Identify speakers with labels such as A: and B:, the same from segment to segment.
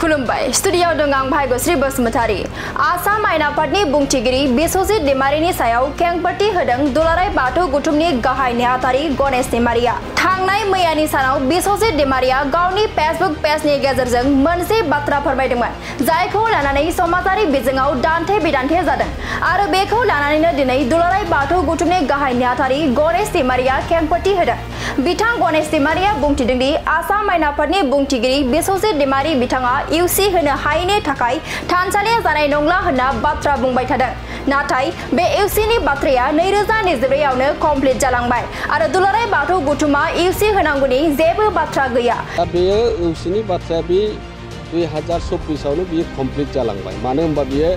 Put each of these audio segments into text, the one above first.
A: खुलुमबाय स्टुडियाव दं आं भाग्यश्री बसुमतारी आसाम आयेन आफादनि बुंथिगिरि बिस्वजित दैमारिनि सायाव खेंफोरथि होदों दुलाराय बाथौ गौथुमनि गाहाय नेहाथारि गणेश दैमारिया थांनाय मैयानि सानाव बिस्वजित दैमारिया गावनि फेसबुक पेजनि गेजेरजों मोनसे बाथ्रा फोरमायदोंमोन जायखौ लानानै समाजारि बिजोङाव दान्थे बिदान्थे जादों आरो बेखौ लानानैनो दिनै दुलाराय बाथौ गौथुमनि गाहाय नेहाथारि गणेश दैमारिया खेंफोरथि होदों बिथां गणेश दैमारिया बुंथिदों दि आसाम आयेन आफादनि बुंथिगिरि बिस्वजित दैमारि बिथाङा इउसि होनो हायैनि थाखाय थानसालिया जानाय नंला होनना बाथ्रा बुंबाय थादों नाथाय बे इउसिनि बाथ्राया 2024 आवनो कमप्लिट जालांबाय आरो दुलाराय बाथौ गौथुमा इउसि होनांगौनि जेबो बाथ्रा गैया
B: दा बेयो इउसिनि बाथ्राया बे 2024 आवनो बियो कमप्लिट जालांबाय मानो होनबा बियो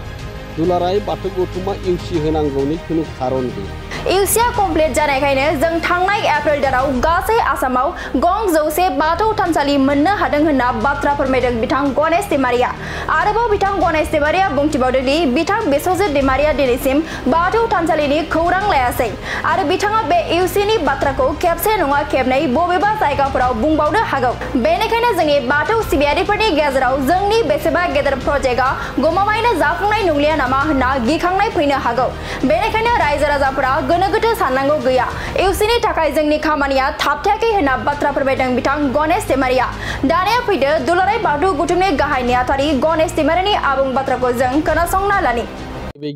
B: दुलाराय बाथौ गौथुमा इउसि होनांगौनि खुनु खारन गैया
A: इउसिया कमप्लिट जानायखायनो जों थांनाय एप्रिल दानाव गासै आसामाव गं 100 बाथौ थानसालि मोननो हादों होनना बाथ्रा फोरमायदों बिथां गणेश दैमारिया आरोबाव बिथां गणेश दैमारिया बुंथिबावदों दि बिथां बिस्वजित दैमारिया दिनैसिम बाथौ थानसालिनि खौरां लायासै आरो बिथाङा बे इउसिनि बाथ्राखौ खेबसे नङा खेबनै बबेबा जायगाफोराव बुंबावनो हागौ बेनिखायनो जोंनि बाथौ सिबियारिफोरनि गेजेराव जोंनि बेसेबा गेदेर प्रजेक्टआ गमामायैनो जाफुंनाय नंलिया नामा होनना गिखांनाय फैनो हागौ बेनिखायनो रायजो राजाफोरा गोनो गोथो साननांगौ गैया इउसिनि थाखाय जोंनि खामानिया थाबथायाखै होनना बाथ्रा फोरमायदों बिथां गणेश दैमारिया दानिया फैदो दुलाराय बाथौ गौथुमनि गाहाय नेहाथारि गणेश दैमारिनि आबुं बाथ्राखौ जों खोनासंना लानि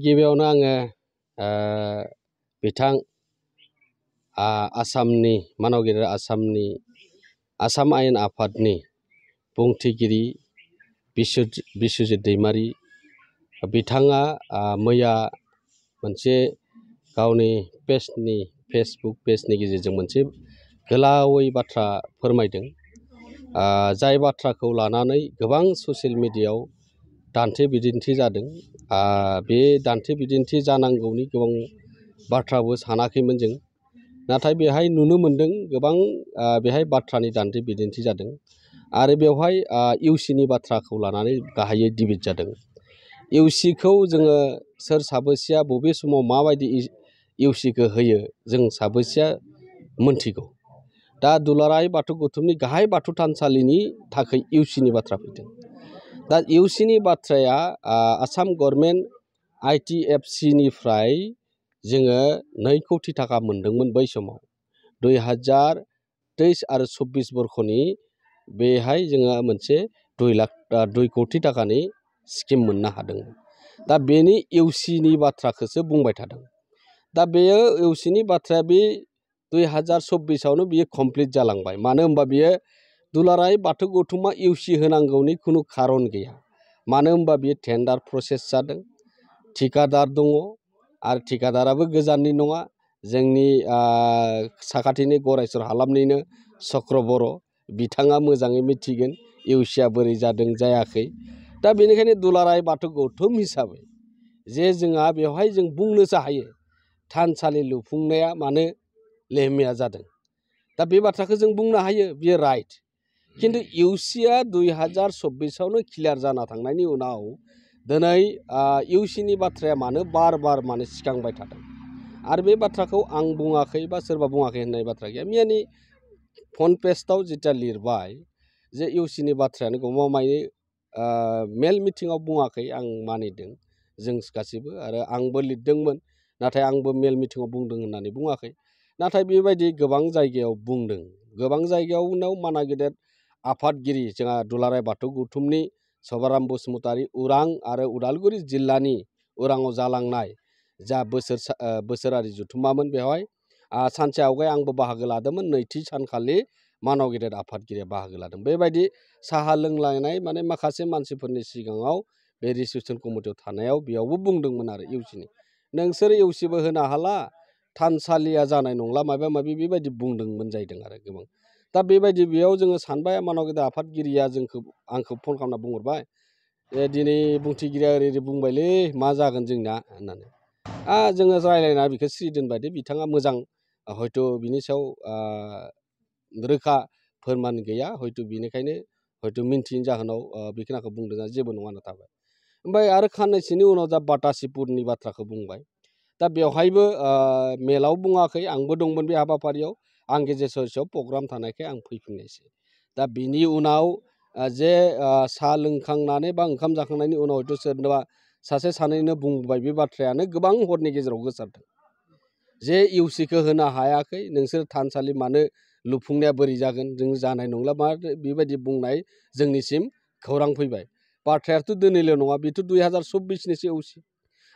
B: गिबियावनो आङो बिथां आसामनि मानव गेदेर आसामनि आसाम आयेन आफादनि बुंथिगिरि बिस्वजित दैमारि बिथाङा मैया मोनसे गावनि फेसबुक पेजनि गेजेरजों मोनसे गोलावै बाथ्रा फोरमायदों जाय बाथ्राखौ लानानै गोबां ससियेल मिडियायाव दान्थे बिदान्थे जादों बे दान्थे बिदान्थे जानांगौनि गोबां बाथ्राबो सानाखैमोन जों नाथाय बेहाय नुनो मोनदों गोबां बेहाय बाथ्रानि दान्थे बिदान्थे जादों आरो बेवहाय इउसिनि बाथ्राखौ लानानै गाहायै डिबेट जादों इउसिखौ जोङो सोर साबैसेया बबे समाव माबायदि इउसिखौ होयो जों साबैसेया मोनथिगौ दा दुलाराय बाथौ गौथुमनि गाहाय बाथौ थानसालिनि थाखाय इउसिनि बाथ्रा फैदों दा इउसिनि बाथ्राया आसाम गभर्नमेन्ट ITFC जोङो 2 कौटि थाखा मोनदोंमोन बै समाव 2023 आरो 24 बर्षनि बेहाय जोङो मोनसे 2 कौटि थाखानि स्किम मोननो हादोंमोन दा बेनि इउसिनि बाथ्राखौसो बुंबाय थादों दा बेयो इउसिनि बाथ्राया बे 2024 आवनो बियो कमप्लिट जालांबाय मानो होनबा बियो दुलाराय बाथौ गौथुमा इउसि होनांगौनि खुनु खारन गैया मानो होनबा बियो टेन्डार प्रसेस जादों ठिकादार दङ आरो ठिकादाराबो गोजाननि नङा जोंनि साखाथिनि गरायसर हालामनिनो चक्र बर' बिथाङा मोजाङै मिथिगोन इउसिया बोरै जादों जायाखै दा बेनिखायनो दुलाराय बाथौ गौथुम हिसाबै जे जोंहा बेवहाय जों बुंनोसो हायो थानसालि लुफुंनाया मानो लेहमिया जादों दा बे बाथ्राखौ जों बुंनो हायो बियो राइट खिन्थु इउसिया 2024 आवनो क्लियार जाना थांनायनि उनाव दिनै इउसिनि बाथ्राया मानो बार बार मानो सिखांबाय थादों आरो बे बाथ्राखौ आं बुङाखै बा सोरबा बुङाखै होननाय बाथ्रा गैया मैयानि फन पेस्टआव जिता लिरबाय जे इउसिनि बाथ्रायानो गमामायै मेल मिटिङाव बुङाखै आं मानिदों जों गासिबो आरो आंबो लिरदोंमोन नाथाय आंबो मेल मिटिङाव बुंदों होननानै बुङाखै नाथाय बेबायदि गोबां जायगायाव बुंदों गोबां जायगायाव उनाव माना गेदेर आफादगिरि जोंहा दुलाराय बाथौ गौथुमनि सभाराम बसुमतारी उरां आरो उदालगुरि जिल्लानि उराङाव जालांनाय जा बोसोरारि जथुम्मामोन बेवहाय सानसे आवगाय आंबो बाहागो लादोंमोन नैथि सानखालि मानव गेदेर आफादगिरिया बाहागो लादों बेबायदि साहा लोंलायनाय माने माखासे मानसिफोरनि सिगाङाव बे रिसेपसन कमिटियाव थानायाव बेयावबो बुंदोंमोन आरो इउसिनि नोंसोर इउसिबो होनो हाला थानसालिया जानाय नंला माबा माबि बेबायदि बुंदोंमोन जाहैदों आरो गोबां दा बेबायदि बेयाव जोङो सानबाय मानव गेदेर आफादगिरिया आंखौ फन खालामना बुंहरबाय दिनै बुंथिगिरिया ओरै बुंबायलै मा जागोन जोंना होननानै जोङो रायज्लायना बेखौ सिरि दोनबाय दे बिथाङा मोजां हयथ' बिनि सायाव रोखा फोरमान गैया हयथ' बेनिखायनो हयथ' मिन्थियैनि जाहोनाव बेखिनिखौ बुंदों जेबो नङा होनना थाबाय ओमफ्राय आरो खाननैसोनि उनाव दा बाटासिपुरनि बाथ्राखौ बुंबाय दा बेवहायबो मेलाव बुङाखै आंबो दंमोन बे हाबाफारियाव आं गेजेर ससेयाव प्रग्राम थानायखाय आं फैफिननायसै दा बिनि उनाव जे साहा लोंखांनानै बा ओंखाम जाखांनायनि उनाव हयथ' सोरनोबा सासे सानैनो बुंबाय बे बाथ्रायानो गोबां हरनि गेजेराव गोसारदों जे इउसिखौ होनो हायाखै नोंसोर थानसालि मानो लुफुंनाया बोरै जागोन जों जानाय नंला मा बेबायदि बुंनाय जोंनिसिम खौरां फैबाय बाथ्रायाथ' दिनैल' नङा बेथ' 2024निसो इउसि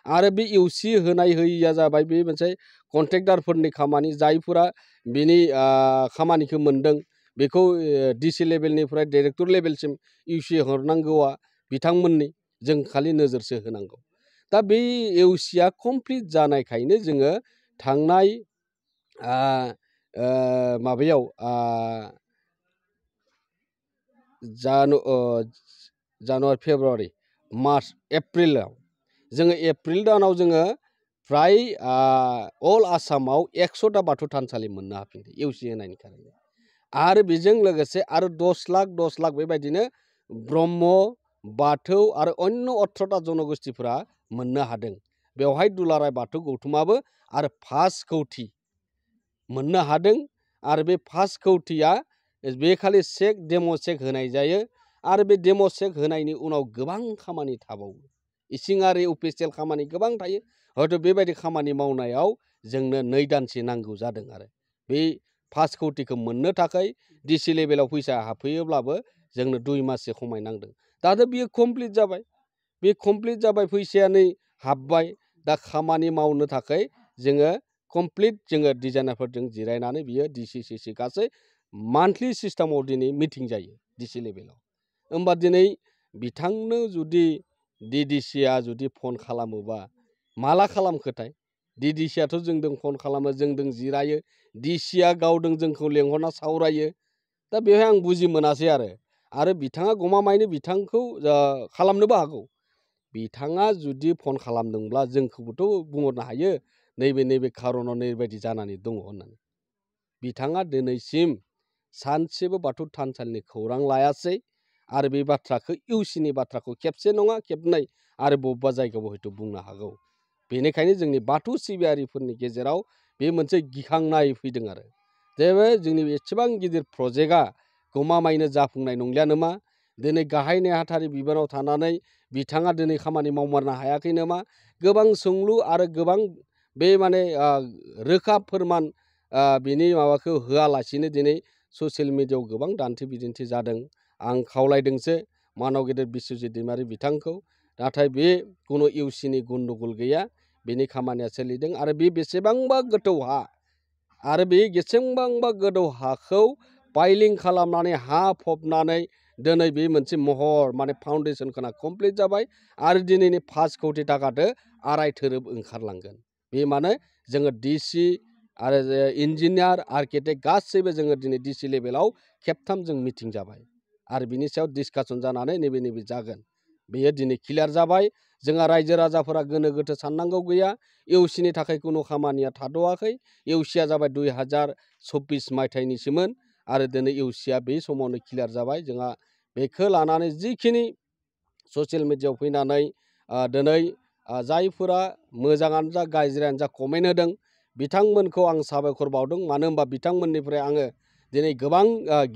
B: आरो बे इउसि होनाय होयिया जाबाय बे मोनसे कन्ट्रेक्टारफोरनि खामानि जायफोरा बिनि खामानिखौ मोनदों बेखौ डिसि लेभेलनिफ्राय डाइरेक्टर लेभेलसिम इउसि हरनांगौआ बिथांमोननि जों खालि नोजोरसो होनांगौ दा बे इउसिया कमप्लिट जानायखायनो जोङो थांनाय माबायाव जानुवारि फेब्रुवारि मार्च एप्रिलाव जोङो एप्रिल दानाव जोङो फ्राय अल आसामाव 100टा बाथौ थानसालि मोननो हाफिनदों इउसि होनायनि खारनै आरो बेजों लोगोसे आरो 10 लाख बेबायदिनो ब्रह्म बाथौ आरो अन्य 18टा जनगोष्ठीफोरा मोननो हादों बेवहाय दुलाराय बाथौ गौथुमाबो आरो 5 कौटि मोननो हादों आरो बे 5 कौटिया बे खालि चेक डेम' चेक होनाय जायो आरो बे डेम' चेक होनायनि उनाव गोबां खामानि थाबावो इसिङारि अफिसियेल खामानि गोबां थायो हयथ' बेबायदि खामानि मावनायाव जोंनो 2 दानसो नांगौ जादों आरो बे 5 कौटिखौ मोननो थाखाय डिसि लेभेलाव फैसा हाबफैयोब्लाबो जोंनो 2 माससो खमायनांदों दाथ' बियो कमप्लिट जाबाय बे कमप्लिट जाबाय फैसाया नै हाबबाय दा खामानि मावनो थाखाय जोङो कमप्लिट जोङो डिजाइनारफोरजों जिरायनानै बियो डिसि गासै मान्थलि सिस्टेमाव दिनै मिटिं जायो डिसि लेभेलाव होमबा दिनै बिथांनो जुदि डिडिसिया जुदि फन खालामोबा माला खालामखोथाय डिडिसियाथ' जोंदों फन खालामो जोंदों जिरायो डिसिया गावदों जोंखौ लेंहरना सावरायो दा बेवहाय आं बुजि मोनासै आरो बिथाङा गमामायैनो बिथांखौ खालामनोबो हागौ बिथाङा जुदि फन खालामदोंब्ला जोंखौबोथ' बुंहरनो हायो नैबे खारनाव नैबायदि जानानै दङ होननानै बिथाङा दिनैसिम सानसेबो बाथौ थानसालिनि खौरां लायासै आरो बे बाथ्राखौ इउसिनि बाथ्राखौ खेबसे नङा खेबनै आरो बबेबा जायगायाव हयथ' बुंनो हागौ बेनिखायनो जोंनि बाथौ सिबियारिफोरनि गेजेराव बे मोनसे गिखांनाय फैदों आरो जे जोंनि एसेबां गिदिर प्रजेक्टआ गमामायैनो जाफुंनाय नंलिया नामा दिनै गाहाय नेहाथारि बिबानाव थानानै बिथाङा दिनै खामानि मावमारनो हायाखै नामा गोबां सोंलु आरो गोबां बे माने रोखा फोरमान बिनि माबाखौ होआलासिनो दिनै ससियेल मिडियायाव गोबां दान्थे बिदिन्थि जादों आं खावलायदोंसो मानाव गेदेर बिस्वजित दैमारि बिथांखौ नाथाय बे कुनु इउसिनि गन्दगल गैया बेनि खामानिया सोलिदों आरो बे बेसेबांबा गोथौ हा आरो बे बेसेबांबा गोथौ हाखौ पाइलिं खालामनानै हा फबनानै दिनै बे मोनसे महर माने फाउन्डेसन खोना कमप्लिट जाबाय आरो दिनैनि 5 कौटि थाखादो आराय थोरोब ओंखारलांगोन बे माने जोङो डिसि आरो इन्जिनियार आर्किटेक्ट गासैबो जोङो दिनै डिसि लेभेलाव खेबथाम जों मिटिं जाबाय आरो बिनि सायाव डिसकासन जानानै नैबे जागोन बेयो दिनै क्लियार जाबाय जोंहा रायजो राजाफोरा गोनो गोथो साननांगौ गैया इउसिनि थाखाय कुनु खामानिया थाद'आखै इउसिया जाबाय 2024 मायथाइनिसोमोन आरो दिनै इउसिया बे समावनो क्लियार जाबाय जोंहा बेखौ लानानै जिखिनि ससियेल मिडियायाव फैनानै दिनै जायफोरा मोजाङानो जा गाज्रियानो जा कमेन्ट होदों बिथांमोनखौ आं साबायखर बावदों मानो होनबा बिथांमोननिफ्राय आङो दिनै गोबां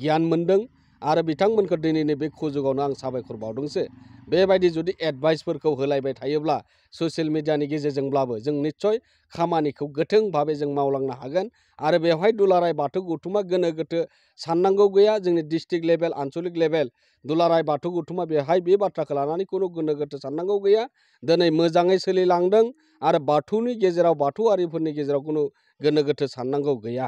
B: गियान मोनदों आरो बिथांमोनखौ दिनैनि बे सुजुगावनो आं साबायखर बावदोंसो बेबायदि जुदि एडभाइसफोरखौ होलायबाय थायोब्ला ससियेल मिडियानि गेजेरजोंब्लाबो जों निस्सय खामानिखौ गोथों भाबै जों मावलांनो हागोन आरो बेवहाय दुलाराय बाथौ गौथुमा गोनो गोथो साननांगौ गैया जोंनि डिस्ट्रिक्ट लेभेल आनसलिक लेभेल दुलाराय बाथौ गौथुमा बेवहाय बे बाथ्राखौ लानानै कुनु गोनो गोथो साननांगौ गैया दिनै मोजाङै सोलिलांदों आरो बाथौनि गेजेराव बाथौआरिफोरनि गेजेराव कुनु गोनो गोथो साननांगौ गैया।